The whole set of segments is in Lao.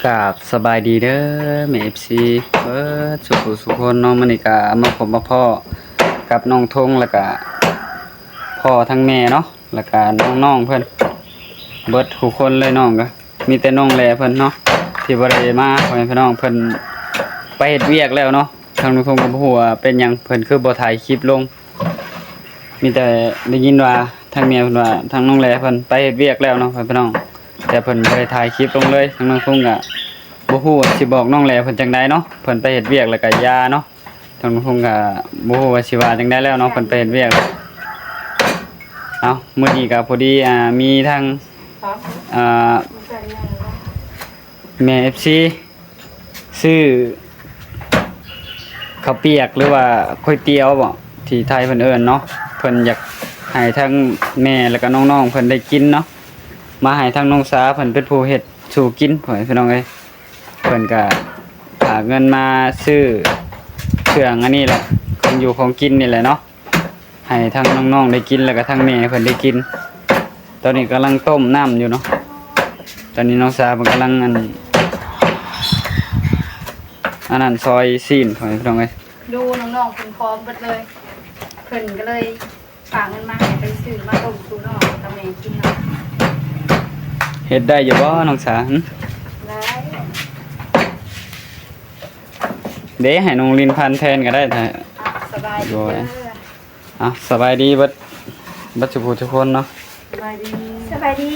ກາບສະບາຍດີເດີແມ່ເອັຟຊີເບິດສູ່ຜູ້ສູ່ຄົນເນາະ. ມື້ນີ້ກະມາພົບມາພໍ້ກັບນ້ອງທົງ ແລ້ວກະພໍ່ທັງແມ່ເນາະ ແລ້ວກະນ້ອງໆເພິ່ນເບິດຄູ່ຄົນເລີຍ. ນ້ອງກະມີແຕ່ນ້ອງແຫຼເພິ່ນເນາະທີ່ບໍ່ໄດ້ມາ ພໍ່ແມ່ພີ່ນ້ອງ. ເພິ່ນໄປເຮັດວຽກແລ້ວເນາະ. ທາງນ້ອງທົງກະບໍ່ຮູ້ວ່າເປັນຫຍັງ ເພິ່ນຄືບໍ່ຖ່າຍຄລິບລົງ. ມີແຕ່ໄດ້ຍິນວ່າທາງເມຍເພິ່ນວ່າທາງນ້ອງແຫຼເພິ່ນໄປເຮັດວຽກແລ້ວເນາະ ພໍ່ແມ່ພີ່ນ້ອງ, ແຕ່ເພິ່ນບໍ່ໄດ້ຖ່າຍຄລິບລົງເລີຍ. ທາງນ້ອງທຸງກະບໍ່ຮູ້ວ່າຊິບອກນ້ອງແຫຼເພິ່ນຈັ່ງໃດເນາະ, ເພິ່ນໄປເຮັດວຽກແລ້ວກະຢ່າເນາະ. ທາງນ້ອງທຸງກະບໍ່ຮູ້ວ່າຊິວ່າຈັ່ງໃດແລ້ວເນາະ, ເພິ່ນໄປເຮັດວຽກແລ້ວ. ເອົ້າ ມື້ນີ້ກະພໍດີ ອ່າ ມີທາງ ອ່າ ແມ່ເອັຟຊີ ຊື້ເຂົ້າປຽກ ຫຼືວ່າກ໋ວຍຕຽວບໍ ທີ່ໄທເພິ່ນເອີ້ນເນາະ, ເພິ່ນຢາກໃຫ້ທັງແມ່ ແລ້ວກະນ້ອງໆເພິ່ນໄດ້ກິນເນາະ, ມາໃຫ້ທັງນ້ອງສາເພິ່ນເປັນຜູ້ເຮັດສູ່ກິນ ພໍ່ແມ່ພີ່ນ້ອງເອີຍ. ເພິ່ນກະຝາກເງິນມາຊື້ເຄື່ອງອັນນີ້ແຫຼະ ຂອງຢູ່ຂອງກິນນີ້ແຫຼະເນາະ. ໃຫ້ທັງນ້ອງໆໄດ້ກິນ ແລ້ວກະທັງແມ່ເພິ່ນໄດ້ກິນ. ຕອນນີ້ກຳລັງຕົ້ມນ້ຳຢູ່ເນາະ, ຕອນນີ້ນ້ອງສາເພິ່ນກຳລັງອັນ ອັນນັ້ນ ຊອຍຊີ້ນ ພໍ່ແມ່ພີ່ນ້ອງເອີຍ. ດູນ້ອງໆເພິ່ນພ້ອມເບິດເລີຍ, ເພິ່ນກະເລີຍຝາກເງິນມາໃຫ້ໄປຊື້ມາຕົ້ມສູ່ນ້ອງກັບແມ່ກິນເນາະ. ເຮັດໄດ້ຢູ່ບໍ່ນ້ອງສາ? ຫຶ ໄດ້. ເດ້ ໃຫ້ນ້ອງລິນພັນແທນກະໄດ້. ອ່ະ ສະບາຍດີເດີ. ອ່ະ ສະບາຍດີເບິດ ເບິດສູ່ຜູ້ທຸກຄົນເນາະ. ສະບາຍດີ ສະບາຍດີ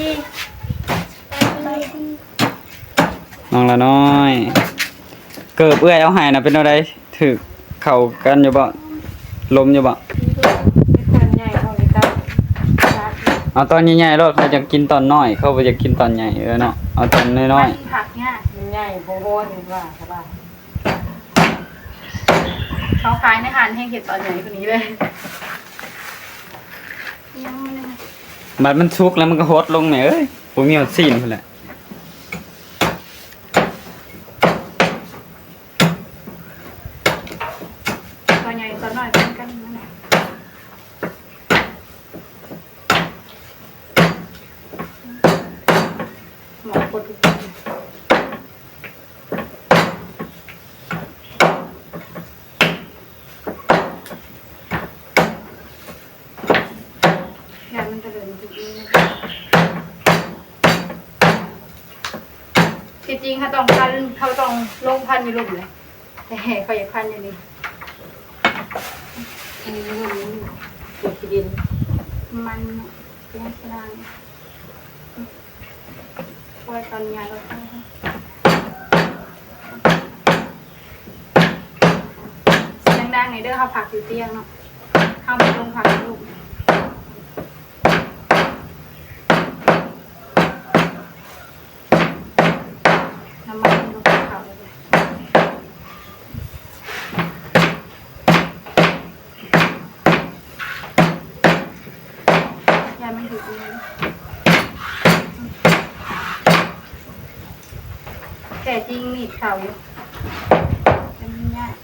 ສະບາຍດີ ນ້ອງລານ້ອຍ. ເກີບເອື້ອຍເອົາໃຫ້ນະ ເປັນແນວໃດ? ຖືກເຂົ້າກັນຢູ່ບໍ່? ລົມຢູ່ບໍ່? ເອົາຕອນໃຫຍ່ໆໂລດ, ເຂົາຢາກກິນຕອນນ້ອຍ ເຂົາບໍ່ຢາກກິນຕອນໃຫຍ່. ເອີເນາະ ເອົາຕອນນ້ອຍໆ. ມັນຜັກຍາກ ມັນໃຫຍ່ໂພດ ວ່າຊະວ່າ. ເຂົາຂາຍໃນຮ້ານແຮ່ງເຮັດຕອນໃຫຍ່ກວ່ານີ້ເລີຍ. ບັດມັນສຸກແລ້ວມັນກະຫົດລົງແມ່ເອີຍ, ບໍ່ມີຮອດຊີ້ນພຸ້ນແຫຼະ. ຕອນໃຫຍ່ຕອນນ້ອຍຄືກັນນັ້ນແຫຼະ. ໝໍ້ກົດ ຢ້ານມັນຈະເດີນມາຖືກນີ້. ທີ່ຈິງເຮົາຕ້ອງພັນ ເຮົາຕ້ອງລົງພັນຢູ່ລຸ່ມເລີຍ, ແຕ່ເຂົາຢາກພັນຢູ່ນີ້. ອັນນີ້ມັນເປັນຂີ້ດິນ ມັນເປັນຂີ້ດິນ. ໂອ້ຍ ຕອນນີ້ລົດ ສຽງດັງນີ້ເດີ, ເຮົາພັກຢູ່ຕຽງເນາະ, ເຮົາບໍ່ລົງພັກຢູ່ລຸ່ມ. ນ້ຳມັນມັນບໍ່ເຂົ້າເລີຍ. ຢ່າມັນຖືກມື. ແທ້ຈິງມີດເຂົ້າຢູ່ ແຕ່ມັນຍາກ.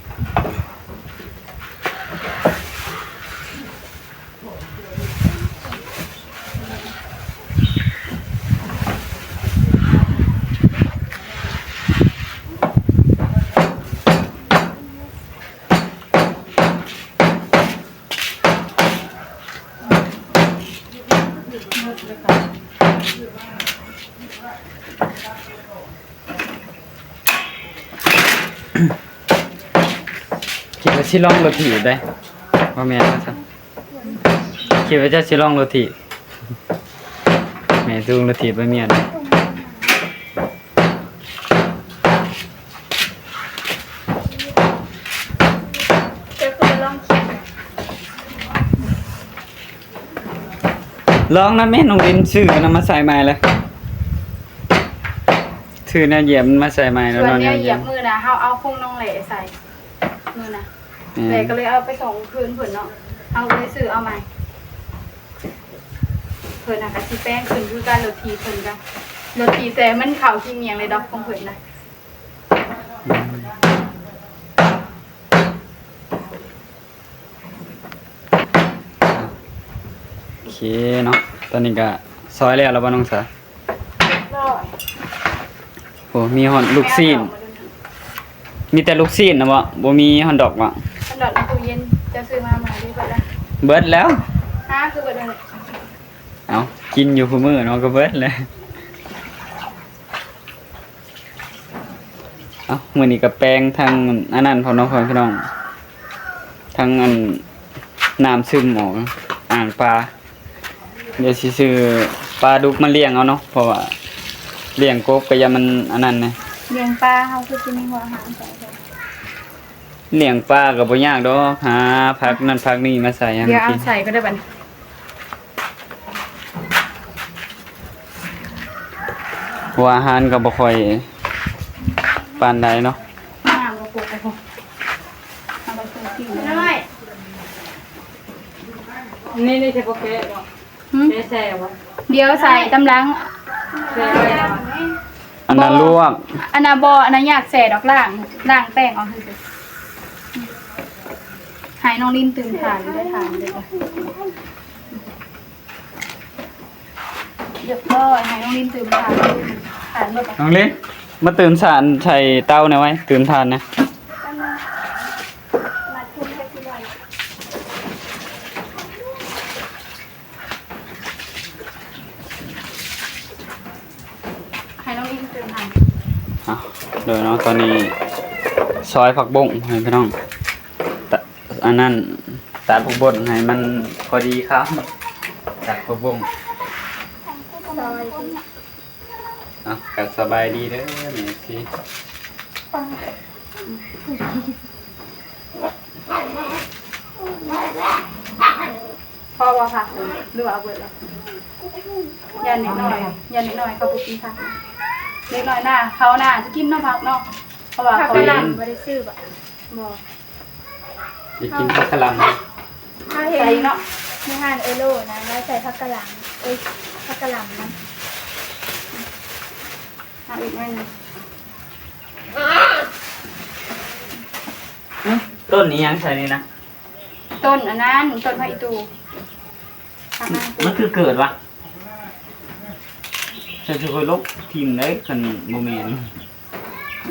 ຄິດວ່າຊິລອງລົດຖີບໄດ໋ ບໍ່ແມ່ນວ່າຊັ້ນ. ຄິດວ່າເຈົ້າຊິລອງລົດຖີບ, ແມ່ຈູງລົດຖີບໃຫ້ເມຍນະ. ເຈົ້າຄືບໍ່ລອງຂີ່? ລອງນຳແມ່ນ້ອງລິນ, ຊື້ອັນນັ້ນມາໃສ່ໃໝ່ເລີຍ, ຊື້ແນວຢຽບມັນມາໃສ່ໃໝ່ແລ້ວເນາະ. ສ່ວນແນວຢຽບມື້ນະ ເຮົາເອົາຂອງນ້ອງແຫຼໃສ່ມື້ນະ. ແມ່ນ ແຫຼກະເລີຍເອົາໄປສົ່ງຄືນເພິ່ນເນາະ, ເຮົາກະເລີຍຊື້ເອົາໃໝ່. ເພິ່ນນະກະຊິແປງຂຶ້ນຄືກັນ, ລົດຖີບເພິ່ນກະລົດຖີບ, ແຕ່ມັນເຂົ້າຂີ້ໝ້ຽງເລີຍດອກຂອງເພິ່ນນະ. ໂອເຄເນາະ, ຕອນນີ້ກະຊອຍແລ້ວແລ້ວບໍ່ນ້ອງສາ? ຮຽບຮ້ອຍ. ໂອ້ ມີຮອດລູກຊີ້ນ ມີແຕ່ລູກຊີ້ນນະບໍ? ບໍ່ມີຮອດດອກບໍ? ຮອດດອກໃນຕູ້ເຢັນ ເຈົ້າຊື້ມາໃໝ່ເບິດແລ້ວ. ເບິດແລ້ວ? ຫາ ຄືເບິດແລ້ວ? ເອົ້າ ກິນຢູ່ຄູ່ມື້ເນາະ ກໍເບິດແລ້ວ. ເອົ້າ ມື້ນີ້ກໍແປງທັງອັນນັ້ນພ້ອມເນາະ ພໍ່ແມ່ພີ່ນ້ອງ ທັງອັນ ນ້ຳຊຶມອອກ ອ່າງປາ. ດຽວຊິຊື້ປາດຸກມາລ້ຽງເອົາເນາະ ເພາະວ່າລ້ຽງກົບກໍຢ້ານມັນອັນນັ້ນແດ່. ລ້ຽງປາເຮົາຄືຊິມີຫົວອາຫານໃສ່. ລ້ຽງປາກໍບໍ່ຍາກດອກ ຫາຜັກນັ້ນຜັກນີ້ມາໃສ່ໃຫ້ມັນກິນ. ດຽວເອົາໃສ່ກໍໄດ້ບັດນີ້. ຫົວອາຫານກໍບໍ່ຄ່ອຍປານໃດເນາະ. ນ້ຳບໍ່ປົກບໍ່ ເອົາໄປເປີດກິນເລີຍ. ນີ້ ນີ້ ໃສ່ບໍ່ແກະບໍ່? ຫືມ? ແກະແຊ່ບໍ່? ດຽວໃສ່ຕຳຫຼັງ. ແຊ່ໄວ້ແລ້ວ. ອັນນັ້ນລວກ. ອັນນັ້ນບໍ່ ອັນນັ້ນຢາກແຊ່ດອກ ລ້າງ ລ້າງແປ້ງອອກຊື່ໆ. ໃຫ້ນ້ອງລິນຕື່ມຖ່ານເດີ ຖ່ານເດີ. ຮຽບຮ້ອຍ ໃຫ້ນ້ອງລິນຕື່ມຖ່ານ ຖ່ານເບິດ. ນ້ອງລິນ ມາຕື່ມຖ່ານໃສ່ເຕົາແດ່ໄວ ຕື່ມຖ່ານນະ. ໃຫ້ນ້ອງອິງຕື່ມຫັ້ນ. ເອົາ ໂດຍເນາະ ຕອນນີ້ຊອຍຜັກບົ້ງໃຫ້ພີ່ນ້ອງ ຕະ ອັນນັ້ນ ຕັດຜົກບົ້ງໃຫ້ມັນພໍດີຄຳ ຕັດຜົກບົ້ງ. ເອົາ ກໍສະບາຍດີເດີແມ່ຊີ. ພໍບໍ່ຜັກ ຫຼືວ່າເອົາເບິດແລ້ວ? ຢ້ານເດັກນ້ອຍ ຢ້ານເດັກນ້ອຍເຂົາບໍ່ກິນຜັກ. ເດັກນ້ອຍໜ້າ ເຂົາໜ້າຈະກິນເນາະຜັກເນາະ ເພາະວ່າ ຜັກ ເຂົາ ກະຫຼ່ຳ ບໍ່ໄດ້ຊື້ບໍ? ບໍ່ ໄດ້ກິນຜັກກະຫຼ່ຳ. ເຮົາເຫັນ ໃສ່ເນາະ ໃນຮ້ານເອື້ອຍໂລນະ ລາວໃສ່ຜັກກະຫຼ່ຳ ເອີຍ ຜັກກະຫຼ່ຳນຳ. ເອົາອີກໜ້ອຍໜຶ່ງ. ຫຶ ຕົ້ນອີ່ຫຍັງໃສ່ນີ້ນະ? ຕົ້ນອັນນັ້ນ ຕົ້ນຜັກອີ່ຕູ່. ມັນຄືເກີດວະ? ຊັ້ນຊິຂ້ອຍລົບຖິ້ມເດ້ ຄັນບໍ່ແມ່ນ.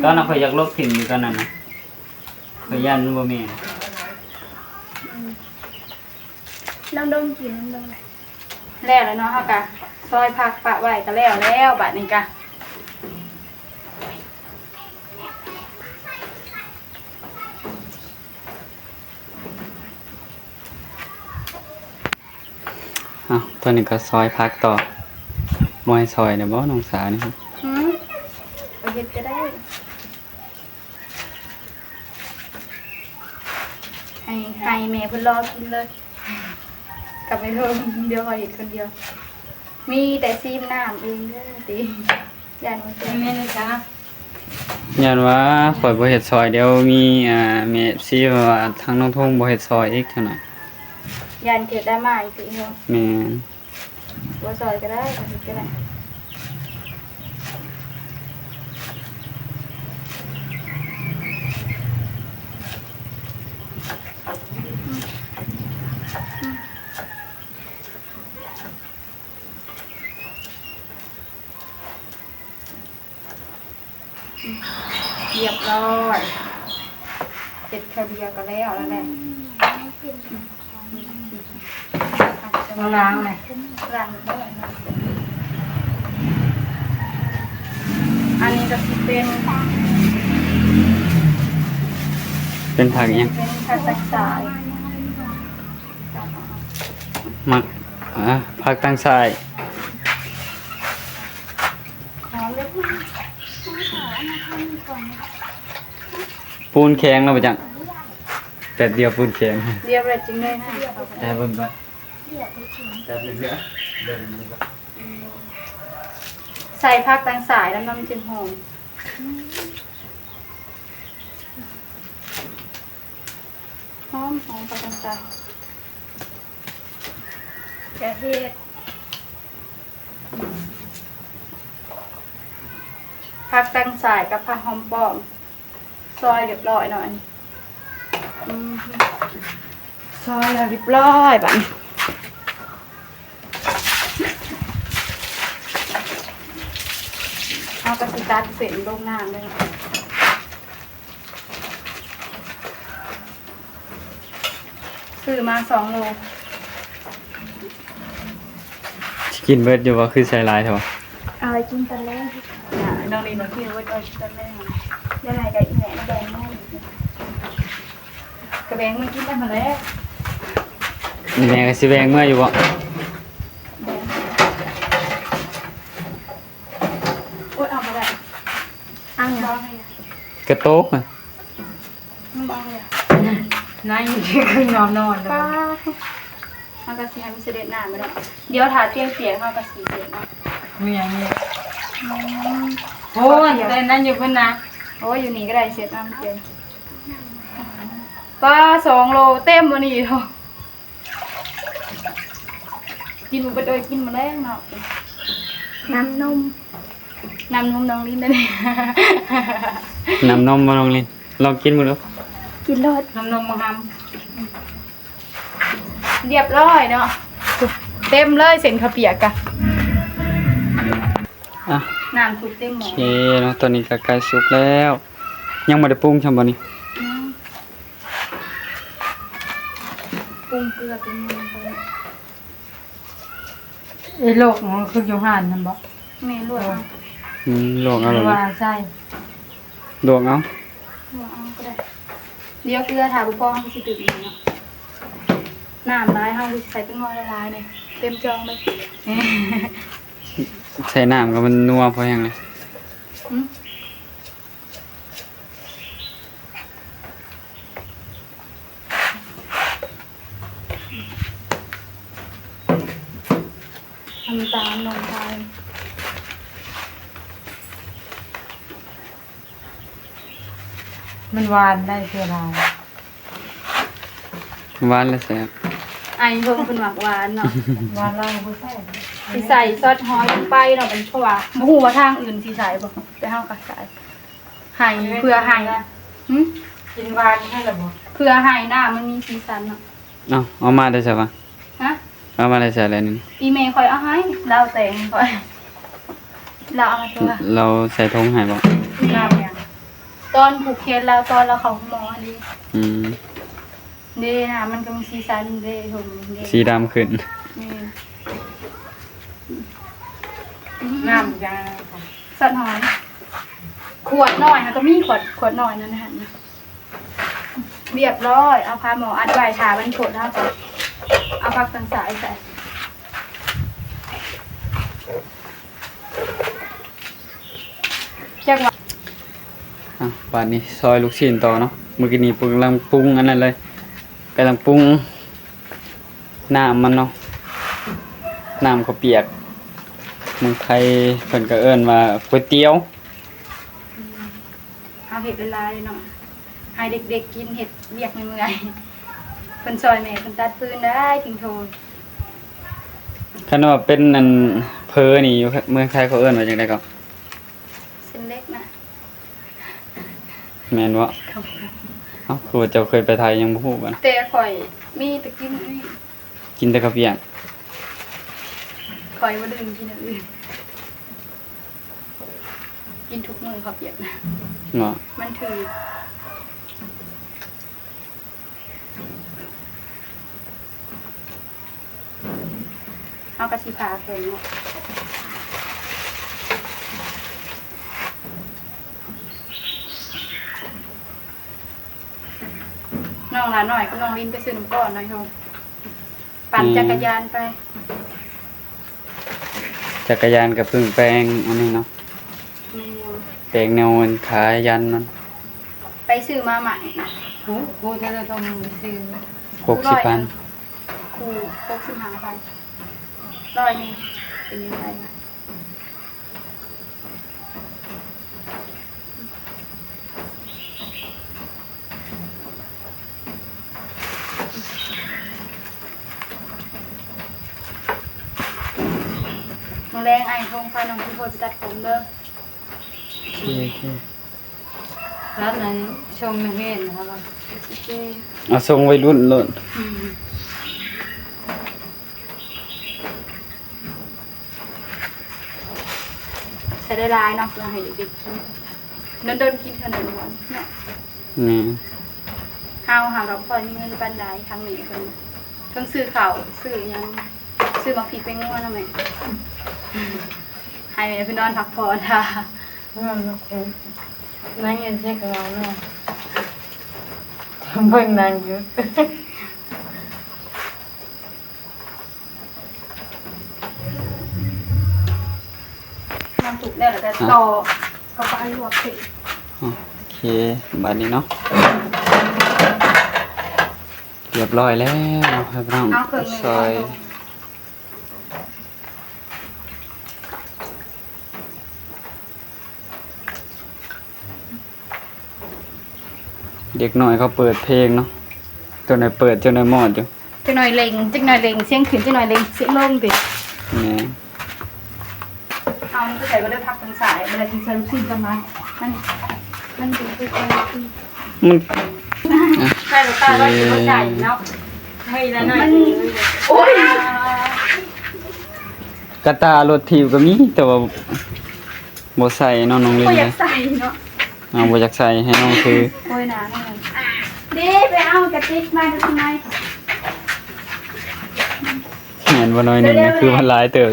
ຕອນນັ້ນຂ້ອຍຢາກລົບຖິ້ມຢູ່ຕອນນັ້ນນະ ຂ້ອຍຢ້ານມັນບໍ່ແມ່ນ. ອືມ ລອງດົມກິນເບິ່ງ. ແລ້ວແຫຼະເນາະ ເຮົາກະຊອຍຜັກປະໄວ້ກະແລ້ວແລ້ວ ບາດນີ້ກະ. ອ້າວ ຕອນນີ້ກໍຊອຍຜັກຕໍ່. ບໍ່ໃຫ້ຊອຍແດ່ບໍ່ນ້ອງສານີ້? ຫື ເຮັດກໍໄດ້. ໃຫ້ ໃຫ້ແມ່ເພິ່ນລໍກິນເລີຍ ກັບໄອ້ເທິງ ດຽວຂ້ອຍເຮັດຄົນດຽວ. ມີແຕ່ຊີມນ້ຳເອງເດີຕິ. ຢ້ານວ່າ ແມ່ນເລີຍຈ້າ. ຢ້ານວ່າຂ້ອຍບໍ່ເຮັດຊອຍ ດຽວມີ ອ່າ ແມ່ເອັຟຊີ ເພາະວ່າທາງນ້ອງທຸງບໍ່ເຮັດຊອຍອີກເທື່ອນະ. ຢ້ານເກີດດຣາມາອີກຕິເນາະ. ແມ່ນ. ບໍ່ຊອຍກໍໄດ້ ເຮັດກໍໄດ້. ຮຽບຮ້ອຍ ເຮັດເທື່ອດຽວກໍແລ້ວແລ້ວແຫຼະ. ມາລ້າງແຫຼະ ລ້າງເລີຍ. ອັນນີ້ກໍຊິເປັນ ເປັນຜັກຫຍັງ? ເປັນຜັກຕັງສາຍ. ໝາກ ອ່າ ຜັກຕັງສາຍ. ປູນແຂງແລ້ວບໍ່ຈັກ? ແປັບດຽວປູນແຂງ. ດຽວແລ້ວຈຶ່ງໄດ້ນະ. ແຕ່ເບິ່ງກ່ອນ. ແປັບດຽວ ເບິ່ງກ່ອນ. ໃສ່ຜັກຕັງສາຍນຳ ນຳຈຶ່ງຫອມ. ຫອມ ຫອມປາກກະຈັນ ກະເຮັດ ຜັກຕັງສາຍກັບຜັກຫອມປ້ອມ ຊອຍຮຽບຮ້ອຍເນາະ ອັນນີ້. ອືມ ຊອຍແລ້ວຮຽບຮ້ອຍ ບາດນີ້. ເອົາ ກໍຊິຕັດເສັ້ນລົງນ້ຳເລີຍ. ຊື້ມາສອງໂລ. ຊິກິນເບິດຢູ່ບໍ່? ຄືໃສ່ຫຼາຍແທ້ຫວາ? ເອົາໄວ້ກິນຕອນແລງ. ນ້ອງລິນວ່າກິນເບິດ ເອົາໄວ້ກິນຕອນແລງ. ແລ້ວໃຫ້ກັບອີ່ແມ່ມາແບ່ງໃຫ້. ກໍແບ່ງມາກິນນຳຫັ້ນແຫຼະ. ແມ່ກໍຊິແບ່ງເມືອຢູ່ບໍ່? ແບ່ງ. ໂອ້ຍ ເອົາບໍ່ໄດ້. ເອົາຫຍັງ? ກະໂຕກ. ມັນບໍ່ເອົາເລີຍ. ນາຍຄືນອນນອນ. ປ້າ ເຮົາກໍຊິໃຫ້ມັນສະເດັດນ້ຳໄປເນາະ. ດຽວຖ້າຕຽງປຽກເຮົາກໍຊິເຊັດເນາະ. ມີຫຍັງນີ້? ອືມ ໂອ້ຍ ແຕ່ນັ້ນຢູ່ພຸ້ນນະ. ໂອ້ຍ ຢູ່ນີ້ກໍໄດ້ ເຊັດນ້ຳເປັນ. ປ້າ ສອງໂລເຕັມມື້ນີ້ເນາະ. ກິນບໍ່ເບິດເອີຍ ກິນມື້ແລງເນາະ. ນ້ຳນົມ ນ້ຳນົມນ້ອງລິນເດ້. ນ້ຳນົມບໍ່ນ້ອງລິນ? ລອງກິນເບິ່ງດູ. ກິນໂລດ. ນ້ຳນົມບໍ່ຫຳ. ຮຽບຮ້ອຍເນາະ. ເຕັມເລີຍເສັ້ນເຂົ້າປຽກກະ. ອ່ະ ນ້ຳສຸກເຕັມໝໍ້. ໂອເຄເນາະ ຕອນນີ້ກໍໃກ້ສຸກແລ້ວ. ຍັງບໍ່ໄດ້ປຸງຊ້ຳບໍ່ນີ້? ຍັງ. ປຸງເກືອເປັນຫຍັງບໍ່? ເອີ ລວກເອົາ ຄືຢູ່ຮ້ານຫັ້ນບໍ່? ແມ່ນ ລວກເອົາ. ອືມ ລວກເອົາ. ຫຼືວ່າໃສ່ ລວກເອົາ ລວກເອົາກໍໄດ້. ດຽວເກືອຖ້າບໍ່ພໍເຮົາກໍຊິຕື່ມອີກເນາະ. ນ້ຳຫຼາຍເຮົາກໍຊິໃສ່ຈັກໜ້ອຍຫຼາຍໆ ນີ້ ເຕັມຈອງເລີຍ. ໃສ່ນ້ຳກໍມັນນົວພໍແຮງເລີຍ. ຫື? ນ້ຳຕານລົງໄປ. ມັນຫວານໄດ້ ເຊື່ອລາວ. ຫວານແລ້ວແຊບ. ອ້າຍເພິ່ນ ເພິ່ນມັກຫວານເນາະ. ຫວານລາວບໍ່ແຊບ. ຊິໃສ່ຊອດຫອຍລົງໄປເນາະ ເພາະວ່າບໍ່ຮູ້ວ່າທາງອື່ນຊິໃສ່ບໍ່ ແຕ່ເຮົາກໍໃສ່ ໃຫ້ ເພື່ອໃຫ້ ຫຶ? ກິນຫວານໃຫ້ລະບໍ່? ເພື່ອໃຫ້ນ້ຳມັນມີສີສັນເນາະ. ເອົ້າ ເອົາມາແຕ່ໃສວະ? ຮະ? ເອົາມາແຕ່ໃສແລ້ວນີ້? ອີ່ແມ່ຂ້ອຍເອົາໃຫ້ ລາວແຕ່ງໃຫ້ຂ້ອຍ. ລາວເອົາມາຕົວະ ລາວໃສ່ຖົງໃຫ້ບໍ່? ແມ່ນ. ຕອນຜູກແຂນລາວ ຕອນລາວເຂົ້າໂຮງໝໍຫັ້ນເດ້. ອືມ ເດ້ນະ ມັນກໍມີສີສັນເດ້ ຖົງເດ້ ສີດຳຂຶ້ນ. ແມ່ນ. ນ້ຳຢາ ຊອດຫອຍ ຂວດນ້ອຍຫັ້ນກໍມີ ຂວດ ຂວດນ້ອຍນັ້ນຫັ້ນ. ຮຽບຮ້ອຍ ເອົາຝາໝໍ້ອັດໄວ້ ຖ້າມັນຟົດ ເຮົາກໍເອົາຜັກສັງສາຍໃສ່. ຈັກວ່າ ອ່ະ ບາດນີ້ຊອຍລູກຊີ້ນຕໍ່ເນາະ. ມື້ກີ້ນີ້ກຳລັງປຸງອັນນັ້ນເລີຍ ກຳລັງປຸງນ້ຳມັນເນາະ ນ້ຳເຂົ້າປຽກ ເມືອງໄທເພິ່ນກໍເອີ້ນວ່າກ໋ວຍຕຽວ. ເຮົາເຮັດຫຼາຍໆເນາະ ໃຫ້ເດັກໆກິນ ເຮັດວຽກເມື່ອຍໆ. ເພິ່ນຊ່ອຍແມ່ເພິ່ນຕັດຟືນໄດ້ ຖິງໂທ. ຄັນວ່າເປັນອັນເຝີນີ້ ຢູ່ເມືອງໄທເຂົາເອີ້ນວ່າຈັ່ງໃດກໍ? ເສັ້ນເລັກນະ. ແມ່ນບໍ່? ເອົ້າ ຄືວ່າເຈົ້າເຄີຍໄປໄທ ຍັງບໍ່ຮູ້ບໍ? ແຕ່ຂ້ອຍມີແຕ່ກິນອັນນີ້ ກິນແຕ່ເຂົ້າປຽກ. ຂ້ອຍບໍ່ດື່ມກິນອັນອື່ນ ກິນທຸກມື້ເຂົ້າປຽກນະ. ເນາະ ມັນຖືກ. ເຮົາກໍຊິຜ່າເພິ່ນເນາະ. ນ້ອງຫຼ້ານ້ອຍກັບນ້ອງລິນໄປຊື້ນ້ຳກ້ອນໜ້ອຍໂຮ ປັ່ນຈັກກະຍານໄປ. ຈັກກະຍານກະເພິ່ງແປງອັນນີ້ເນາະ. ແມ່ນ. ແປງແນວຂາຢັນນັ້ນ. ໄປຊື້ມາໃໝ່. ໂອ້ ໂອ້ ເທົ່າໃດກໍຊື້ ຫົກສິບພັນ. ຄູ່ຫົກສິບຫ້າພັນ. ຮ້ອຍໜຶ່ງເປັນເງິນໄທນະ. ມື້ແລງອ້າຍທົງພານ້ອງພິໂພດໄປຕັດຜົມເດີ. ໂອເຄ ໂອເຄ. ຕັດນັ້ນຊົງນັກຮຽນຫັ້ນລະ. ໂອເຄ. ເອົາຊົງໄວລຸ້ນໂລດ. ອືມ. ໃ ໃສ່ຫຼາຍໆເນາະ ເພື່ອໃຫ້ເດັກໆກິນ ດົນໆກິນເທື່ອໜຶ່ງເນາະ. ແມ່ນ. ເຮົາຫາກໍບໍ່ຄ່ອຍມີເງິນປານໃດ ທາງນີ້ເພິ່ນເຖິງຊື້ເຂົ້າຊື້ຫຍັງ ຊື້ໝາກພິກແປ້ງນົວນຳແມ່ ໃຫ້ແມ່ເພິ່ນນອນພັກຜ່ອນ. ນອນນອນ ນັ່ງຢູ່ເທິງເຮົາເນາະ ເບິ່ງນັ່ງຢູ່. ນ້ຳຊຸບແລ້ວ ແລ້ວກໍຕໍ່ເຂົ້າໄປລວກເສັ້ນ. ໂອເຄ ບາດນີ້ເນາະ ຮຽບຮ້ອຍແລ້ວເນາະ ໃຫ້ພີ່ນ້ອງ ເອົາເຄື່ອງໜຶ່ງ ຊອຍ. ເດັກນ້ອຍເຂົາເປີດເພງເນາະ ເຈົ້າໜ້ອຍເປີດ ເຈົ້າໜ້ອຍມອດຢູ່ ຈັກໜ້ອຍເລັ່ງ ຈັກໜ້ອຍເລັ່ງສຽງຂຶ້ນ ຈັກໜ້ອຍເລັ່ງສຽງລົງຕິ. ແມ່ນ. ເອົາມັນໄປໃສ່ກໍໄດ້ ຜັກທາງຊ້າຍ ບໍ່ໄດ້ໃສ່ລູກຊີ້ນກັບມາ ມັນ ມັນເປັນຄືກັນ ມັນ ໃສ່ລົງໄປ ໂອເຄ ໃສ່ເນາະ ໃຫ້ລະໜ້ອຍ ມັນ ໂອ້ຍ ກະຕ່າລົດຖີບກໍມີ ແຕ່ວ່າ ບໍ່ໃສ່ເນາະ ນ້ອງລິນ ບໍ່ຢາກໃສ່ເນາະ. ເອົາ ບໍ່ຢາກໃສ່ ໃຫ້ນ້ອງຖື. ໂອ້ຍ ໜານ້ອງ ເດ້ ໄປເອົາກະຕິກມາຈາກທາງໃນ. ແມ່ນບໍ່ ໜ້ອຍໜຶ່ງ ເດ້ ຄືມັນຫຼາຍເຕີບ.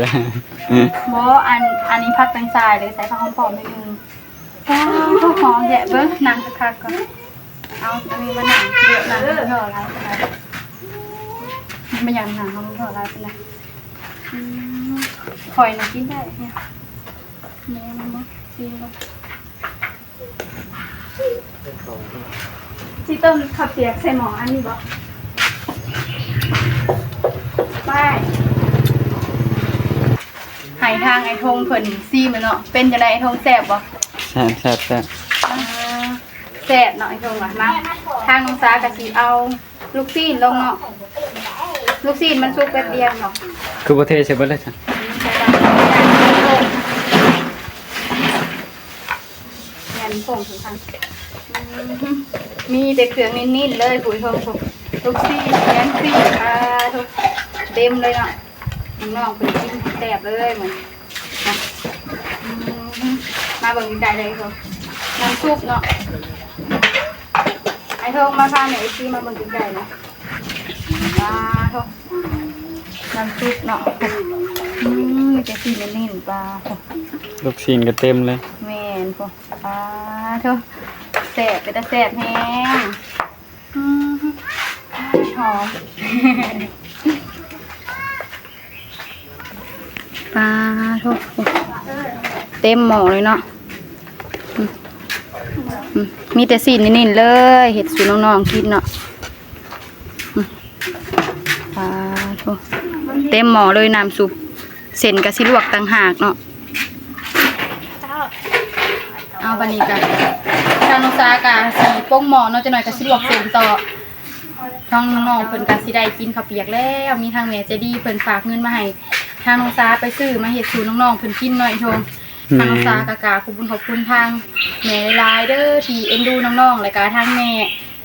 ບໍ່ ອັນ ອັນນີ້ຜັກແຕງຊ້າຍເລີຍ ໃສ່ຜັກຫອມປ້ອມໜ້ອຍໜຶ່ງ. ວ້າວ ຫອມແທ້ ເບິ່ງ ນັ່ງຄັກໆກ່ອນ. ເອົາ ອັນນີ້ມານັ່ງ ນັ່ງເທົ່າຫຼາຍປານໃດ ມາຢາມນັ່ງເທົ່າຫຼາຍປານໃດ. ອືມ ຂ້ອຍນະກິນໄດ້ ນີ້ ນີ້ ນີ້ ຊີມເບິ່ງ. ຊິຕົ້ມເຂົ້າປຽກໃສ່ໝໍ້ອັນນີ້ບໍ່? ໄປ ໃຫ້ທາງອ້າຍທົງເພິ່ນຊີມເນາະ ເປັນຈັ່ງໃດອ້າຍທົງ ແຊບບໍ່? ແຊບ ແຊບ ແຊບ. ອ່າ ແຊບເນາະ ອ້າຍທົງວ່າ. ມາ ທາງນ້ອງສາກໍຊິເອົາລູກຊີ້ນລົງເນາະ ລູກຊີ້ນມັນສຸກແປັບດຽວເນາະ. ຄືບໍ່ເທໃສ່ເບິດເລີຍຊັ້ນ? ອືມ ໃສ່ຕາມ ແມ່ນ ຜົງສຳຄັນ. ອືມ ມີແຕ່ເຄື່ອງເນັ້ນໆເລີຍ ຜູ້ຊົມ ລູກຊີ້ນ ແໜມຊີ້ນ ປາໂທ້ ເຕັມເລີຍເນາະ. ນ້ອງໆເພິ່ນກິນແຊບເລີຍມື້ນີ້. ອືມ ມາເບິ່ງໃກ້ໆເລີຍ ນ້ຳຊຸບເນາະ. ອ້າຍທົງ ມາພາແມ່ເອັຟຊີມາເບິ່ງໃກ້ໆເນາະ. ປາໂທ້ ນ້ຳຊຸບເນາະ. ອືມ ມີແຕ່ຊີ້ນເນັ້ນໆ ປາໂທ້ ລູກຊີ້ນກໍເຕັມເລີຍ. ແມ່ນພຸ້ນ. ປາໂທ້ ແຊບ ເປັນຕາແຊບແຮງ. ອືມ ຫອມ. ປາໂທ້ ເຕັມໝໍ້ເລີຍເນາະ. ອືມ ອືມ ມີແຕ່ຊີ້ນເນັ້ນໆເລີຍ ເຮັດສູ່ນ້ອງໆກິນເນາະ. ອືມ ປາໂທ້ ເຕັມໝໍ້ເລີຍນ້ຳຊຸບ. ເສັ້ນກໍຊິລວກຕ່າງຫາກເນາະ. ເອົາ ບາດນີ້ກໍ ທາງນ້ອງສາກໍຊິປົງໝໍ້ເນາະ ຈັກໜ້ອຍກໍຊິລວກເສັ້ນຕໍ່. ທາງນ້ອງໆເພິ່ນກໍຊິໄດ້ກິນເຂົ້າປຽກແລ້ວ. ມີທາງແມ່ໃຈດີເພິ່ນຝາກເງິນມາໃຫ້ທາງນ້ອງສາໄປຊື້ມາເຮັດສູ່ນ້ອງໆເພິ່ນກິນເນາະ ອີ່ທົງ. ທາງນ້ອງສາກໍກາບຂອບຄຸນຂອບຄຸນທາງແມ່ຫຼາຍໆເດີ ທີ່ເອັນດູນ້ອງໆ ແລະກະທາງແມ່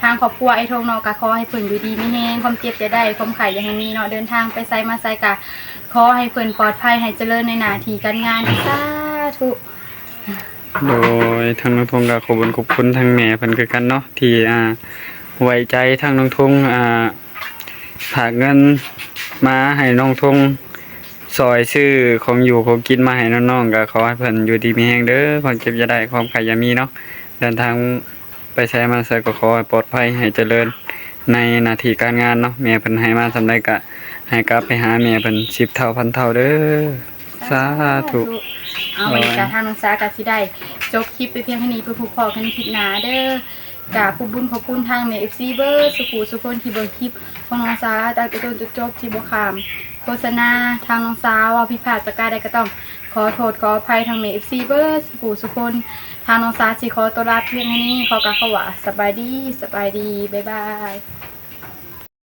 ທາງຄອບຄົວອ້າຍທົງເນາະ ກໍຂໍໃຫ້ເພິ່ນຢູ່ດີມີແຮງ ຄວາມເຈັບຢ່າໄດ້ ຄວາມໄຂ້ຢ່າໃຫ້ມີເນາະ ເດີນທາງໄປໃສມາໃສກໍຂໍໃຫ້ເພິ່ນປອດໄພ ໃຫ້ຈະເລີນໃນໜ້າທີ່ການງານ ສາທຸ. ໂດຍ ທາງນ້ອງທົງກໍຂອບຄຸນຂອບຄຸນທາງແມ່ເພິ່ນຄືກັນເນາະ ທີ່ ອ່າ ໄວ້ໃຈທາງນ້ອງທົງ ອ່າ ຝາກເງິນມາໃຫ້ນ້ອງທົງ ຊ່ອຍຊື້ຂອງຢູ່ຂອງກິນມາໃຫ້ນ້ອງໆ ກໍຂໍໃຫ້ເພິ່ນຢູ່ດີມີແຮງເດີ ຄວາມເຈັບຢ່າໄດ້ ຄວາມໄຂ້ຢ່າມີເນາະ ເດີນທາງ ໄປໃສມາໃສກໍຂໍໃຫ້ປອດໄພ ໃຫ້ຈະເລີນໃນໜ້າທີ່ການງານເນາະ. ແມ່ເພິ່ນໃຫ້ມາສ່ຳໃດກໍໃຫ້ກັບໄປຫາແມ່ເພິ່ນສິບເທົ່າພັນເທົ່າເດີ ສາທຸ. ສາທຸ. ເອົາ ວັນນີ້ກໍທາງນ້ອງສາກໍຊິໄດ້ຈົບຄລິບໄປພຽງເທົ່ານີ້ ໄປພົບພໍ້ກັນໃນຄລິບໜ້າເດີ. ກາບຂອບບຸນຂອບຄຸນທາງແມ່ເອັຟຊີເບິດສູ່ຜູ້ສູ່ຄົນທີ່ເບິ່ງຄລິບຂອງນ້ອງສາຕັ້ງແຕ່ຕົ້ນຈົນຈົບ ທີ່ບໍ່ຂ້າມໂຄສະນາ. ທາງນ້ອງສາເວົ້າຜິດພາດປະການໃດກໍຕ້ອງຂໍໂທດຂໍອະໄພທາງແມ່ເອັຟຊີເບິດສູ່ຜູ້ສູ່ຄົນ. ທາງນ້ອງສາຊິຂໍຕົວລາພຽງເທົ່ານີ້ ຂໍກ່າວຄຳວ່າສະບາຍດີ ສະບາຍດີ ບາຍບາຍ.